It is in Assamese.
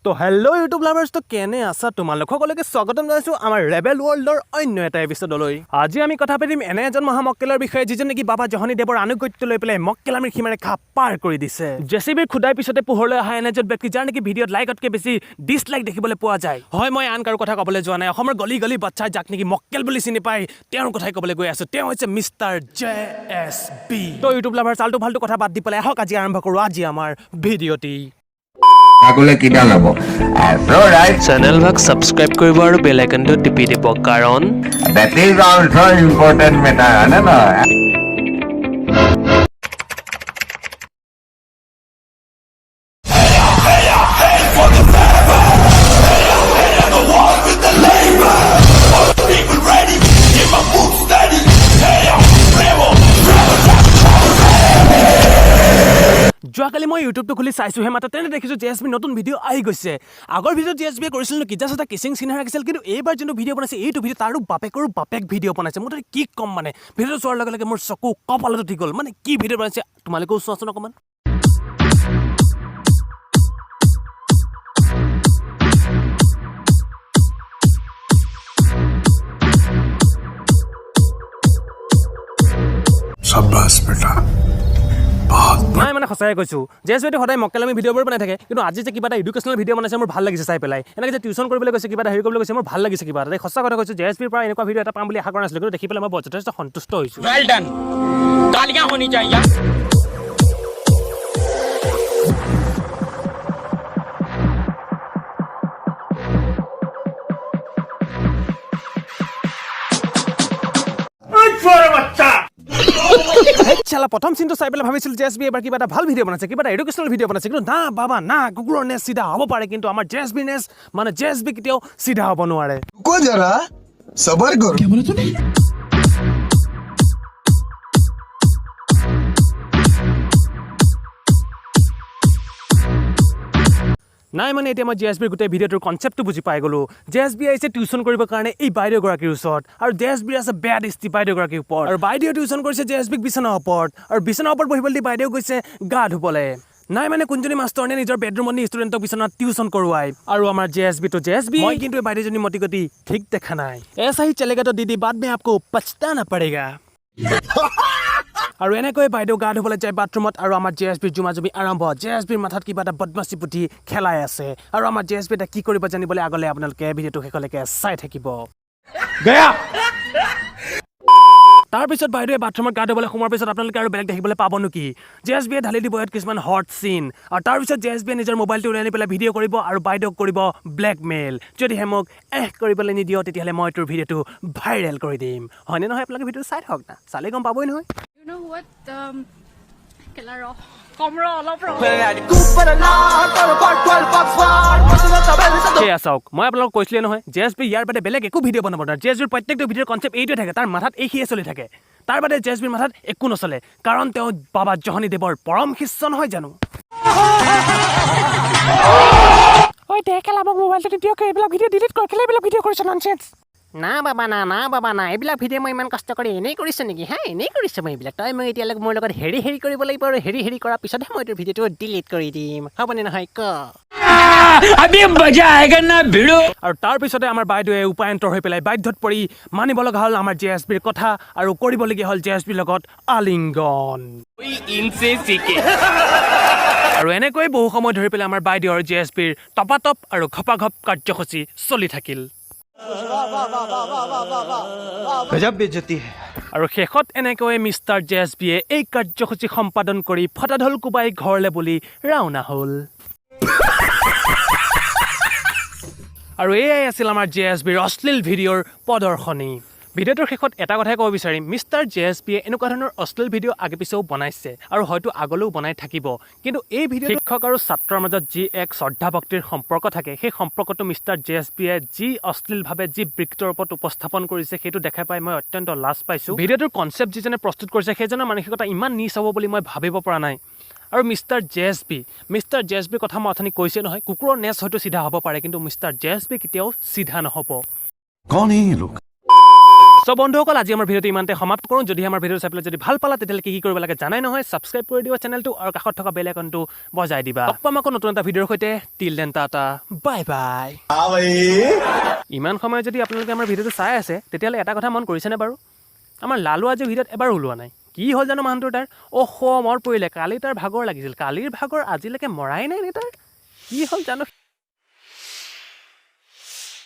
তো হেল্ল' ইউটিউব লাভাৰ্ছ, তো কেনে আছা তোমালোক? সকলোকে স্বাগতম জনাইছোঁ আমাৰ ৰেবেল ৱৰ্ল্ডৰ অন্য এটা এপিছডলৈ। আজি আমি কথা পাতিম এনে এজন মহামক্কেলৰ বিষয়ে, যিজন নেকি বাবা জহনী দেৱৰ আনুগত্য লৈ পেলাই মক্কেলামীৰ সীমাৰেখা পাৰ কৰি দিছে। জেচিবিৰ খুদাই পিছতে পোহৰলৈ অহা এনে এজন ব্যক্তি, যাৰ নেকি ভিডিঅ'ত লাইকতকৈ বেছি ডিছলাইক দেখিবলৈ পোৱা যায়। হয়, মই আন কাৰো কথা ক'বলৈ যোৱা নাই, অসমৰ গলি গলি বাচ্চাই যাক নেকি মক্কেল বুলি চিনি পায়, তেওঁৰ কথাই ক'বলৈ গৈ আছোঁ। তেওঁ হৈছে মিষ্টাৰ জে এছ বি। তো ইউটিউব লাভাৰ, চালটো ফাল্টু কথা বাদ দি পেলাই আহক, আজি আৰম্ভ কৰোঁ আজি আমাৰ ভিডিঅ'টি। আগলে কিডাল হ'ব ৰাইট। চেনেল ভাগ ছাবস্ক্ৰাইব কৰিব আৰু বেল আইকনটো টিপি দিব, কাৰণ That is also important matter, হয় নে নহয়? যোৱাকালি মই ইউটিউবটো খুলি চাইছোঁহে মাত্ৰ, তেনে দেখিছোঁ জে এছ বিৰ নতুন ভিডিঅ' আহি গৈছে। আগৰ ভিডিঅ'ত জে এছ বিয়ে কৰিছিল নেকি জাষ্ট এটা কিচিং চিন ৰাখিছিল, কিন্তু এইবাৰ যোনটো ভিডিঅ' বনাইছে, এইটো ভিডিঅ' তাৰো বাপেকৰো বাপেক ভিডিঅ' বনাইছে। মোৰ কি ক'ম, মানে ভিডিঅ'টো চোৱাৰ লগে লগে মোৰ চকু কপালত উঠি গ'ল। মানে কি ভিডিঅ' বনাইছে, তোমালোকেও চোৱাচোন অকণমান। शाबाश बेटा। নাই, মানে সঁচাই কৈছোঁ, জে এছ বিটো সদায় মক্কেলামি ভিডিঅ'বোৰ বনাই থাকে, কিন্তু আজি যে কিবা এটা এডুকেশ্যনেল ভিডিঅ' বনাইছে, মোৰ ভাল লাগিছে চাই পেলাই। এনেকৈ যে টিউশ্যন কৰিবলৈ গৈছে, কিবা এটা হেৰি কৰিবলৈ গৈছে, মোৰ ভাল লাগিছে কিবা এটা। দেই, সঁচা কথা কৈছোঁ, জে এছ বিৰ পৰা এনেকুৱা ভিডিঅ' এটা পাম বুলি আশা কৰা নাছিলোঁ, কিন্তু দেখি পেলাই মই বৰ যথেষ্ট সন্তুষ্ট হৈছোঁ। Well done, तालियां होनी चाहिए। চালা, প্ৰথম চিনটো চাই পেলাই ভাবিছিলোঁ জে এছ বি এবাৰ কিবা এটা ভাল ভিডিঅ' বনাইছে, কিবা এটা এডুকেশ্যনেল ভিডিঅ' বনাইছে। কিন্তু না বাবা না, কুকুৰৰ নেজ চিধা হ'ব পাৰে, কিন্তু আমাৰ জে এছ বি নেজ, মানে জে এছ বি কেতিয়াও চিধা হ'ব নোৱাৰে। रुको जरा, सबर करो। নাই, মানে এতিয়া মই জে এছ বিৰ গোটেই ভিডিঅ'টোৰ কনচেপ্টটো বুজি পাই গ'লোঁ। জে এছ বি আহিছে টিউশ্যন কৰিবৰ কাৰণে এই বাইদেউগৰাকীৰ ওচৰত আৰু জে এছ বিৰ আছে বেয়া দৃষ্টি বাইদেউগৰাকীৰ ওপৰত। আৰু বাইদেউ টিউশ্যন কৰিছে জে এছ বিক বিচনাৰ ওপৰত আৰু বিচনাৰ ওপৰত বহিবলৈ দি বাইদেউ গৈছে গা ধুবলৈ। নাই, মানে কোনজনী মাষ্টৰণে নিজৰ বেডৰুমত নি ষ্টুডেণ্টক বিচনাত টিউশ্যন কৰোৱাই? আৰু আমাৰ জে এছ বিটো জে এছ বি। মই কিন্তু এই বাইদেউজনী মতি গতি ঠিক দেখা নাই। ऐसा ही चलेगा तो दीदी, बाद में आपको पछताना पड़ेगा। আৰু এনেকৈ বাইদেউ গা ধুবলৈ যায় বাথৰুমত আৰু আমাৰ জে এছ বিৰ জুমাজুমি আৰম্ভ। জে এছ বিৰ মাথাত কিবা এটা বদমাচি বুদ্ধি খেলাই আছে আৰু আমাৰ জে এছ বি এটা কি কৰিব, জানিবলৈ আগলৈ আপোনালোকে ভিডিঅ'টো শেষলৈকে চাই থাকিব। গয়া। তাৰপিছত বাইদেৱে বাথৰুমত গা ধুবলৈ সোমোৱাৰ পিছত আপোনালোকে আৰু বেলেগ দেখিবলৈ পাব নেকি? জে এছ বিয়ে ঢালি দিব ইয়াত কিছুমান হট চিন আৰু তাৰপিছত জে এছ বিয়ে নিজৰ মোবাইলটো উলিয়াই আনি পেলাই ভিডিঅ' কৰিব আৰু বাইদেউক কৰিব ব্লেকমেইল, যদিহে মোক এহ কৰিবলৈ নিদিয়, তেতিয়াহ'লে মই তোৰ ভিডিঅ'টো ভাইৰেল কৰি দিম। হয়নে নহয়? আপোনালোকে ভিডিঅ'টো চাই থাকক না, চালেই গম পাবই নহয়। You know what? কেলা ৰ, কম ৰ, অলপ ৰ। সেয়া চাওক, মই আপোনালোকক কৈছিলোৱে নহয়, জে এছ বি ইয়াৰ বাদে বেলেগ একো ভিডিঅ' বনাব নোৱাৰে। জে এছ বিৰ প্ৰত্যেকটো ভিডিঅ'ৰ কনচেপ্ট এইটোৱে থাকে, তাৰ মাথাত এইখিনিয়ে চলি থাকে। তাৰ বাদে জে এছ বিৰ মাথাত একো নচলে, কাৰণ তেওঁ বাবা জহনী দেৱৰ পৰম শিষ্য নহয় জানো? ঐ দে কেলা, মোক মোবাইলটো দিয়ক। এইবিলাক ভিডিঅ' ডিলিট কৰ কেলা, এইবিলাক ভিডিঅ' কৰিছ, ননচেন্স। না বাবা না, না বাবা না, এইবিলাক ভিডিঅ' মই ইমান কষ্ট কৰি এনেই কৰিছোঁ নেকি? হা, এনেই কৰিছোঁ মই এইবিলাক? তই মোক এতিয়ালৈকে মোৰ লগত হেৰি হেৰি কৰিব লাগিব আৰু হেৰি হেৰি কৰাৰ পিছতহে মই তোৰ ভিডিঅ'টো ডিলিট কৰি দিম, হ'বনে নহয় ক? अभी मजा आएगा ना भिड़ू। আৰু তাৰপিছতে আমাৰ বাইদেৱে উপায়ন্তৰ হৈ পেলাই বাধ্যত পৰি মানিব লগা হ'ল আমাৰ জে এছ বিৰ কথা আৰু কৰিবলগীয়া হ'ল জে এছ বিৰ লগত আলিংগন। इनसे सीखे। আৰু এনেকৈ বহু সময় ধৰি পেলাই আমাৰ বাইদেউ আৰু জে এছ বিৰ টপাটপ আৰু ঘপাঘপ কাৰ্যসূচী চলি থাকিল। गजब बेइज्जती है। আৰু শেষত এনেকৈ মিষ্টাৰ জে এছ বিয়ে এই কাৰ্যসূচী সম্পাদন কৰি ফটাঢোল কোবাই ঘৰলৈ বুলি ৰাওনা হ'ল। আৰু এয়াই আছিল আমাৰ জে এছ বিৰ অশ্লীল ভিডিঅ'ৰ প্ৰদৰ্শনী। ভিডিঅ'টোৰ শেষত এটা কথাই ক'ব বিচাৰিম, মিষ্টাৰ জে এছ বিয়ে এনেকুৱা ধৰণৰ অশ্লীল ভিডিঅ' আগে পিছেও বনাইছে আৰু হয়তো আগলৈও বনাই থাকিব। কিন্তু এই ভিডিঅ' শিক্ষক আৰু ছাত্ৰৰ মাজত যি এক শ্ৰদ্ধা ভক্তিৰ সম্পৰ্ক থাকে, সেই সম্পৰ্কটো মিষ্টাৰ জে এছ বিয়ে যি অশ্লীলভাৱে, যি বিকৃত ৰূপত উপস্থাপন কৰিছে, সেইটো দেখাই পাই মই অত্যন্ত লাজ পাইছোঁ। ভিডিঅ'টোৰ কনচেপ্ট যিজনে প্ৰস্তুত কৰিছে, সেইজনৰ মানসিকতা ইমান নীচ হ'ব বুলি মই ভাবিব পৰা নাই। আৰু mister J S B, mister J S বিৰ কথা মই অথনি কৈছে নহয়, কুকুৰৰ নেজ হয়তো চিধা হ'ব পাৰে, কিন্তু মিষ্টাৰ জে এছ বি কেতিয়াও চিধা নহ'ব। कौन है ये लोग? চ' বন্ধুসকল, আজি আমাৰ ভিডিঅ'টো ইমানতে সমাপ্ত কৰোঁ। যদি আমাৰ ভিডিঅ' চাই পেলাই যদি ভাল পালা, তেতিয়াহ'লে কি কি কৰিব লাগে জানাই নহয়? ছাবস্ক্ৰাইব কৰি দিবা চেনেলটো আৰু কাষত থকা বেল আইকনটো বজাই দিবা। লগ পাম আকৌ নতুন এটা ভিডিঅ'ৰ সৈতে। Till then, tata, bye bye. ইমান সময় যদি আপোনালোকে আমাৰ ভিডিঅ'টো চাই আছে, তেতিয়াহ'লে এটা কথা মন কৰিছেনে বাৰু? আমাৰ লালু আজি ভিডিঅ'ত এবাৰ ওলোৱা নাই। কি হ'ল জানো মানুহটোৰ তাৰ? অহ, মনত পৰিলে, কালি তাৰ ভাগৰ লাগিছিল। কালিৰ ভাগৰ আজিলৈকে মৰাই নাই নে তাৰ? কি হ'ল জানো?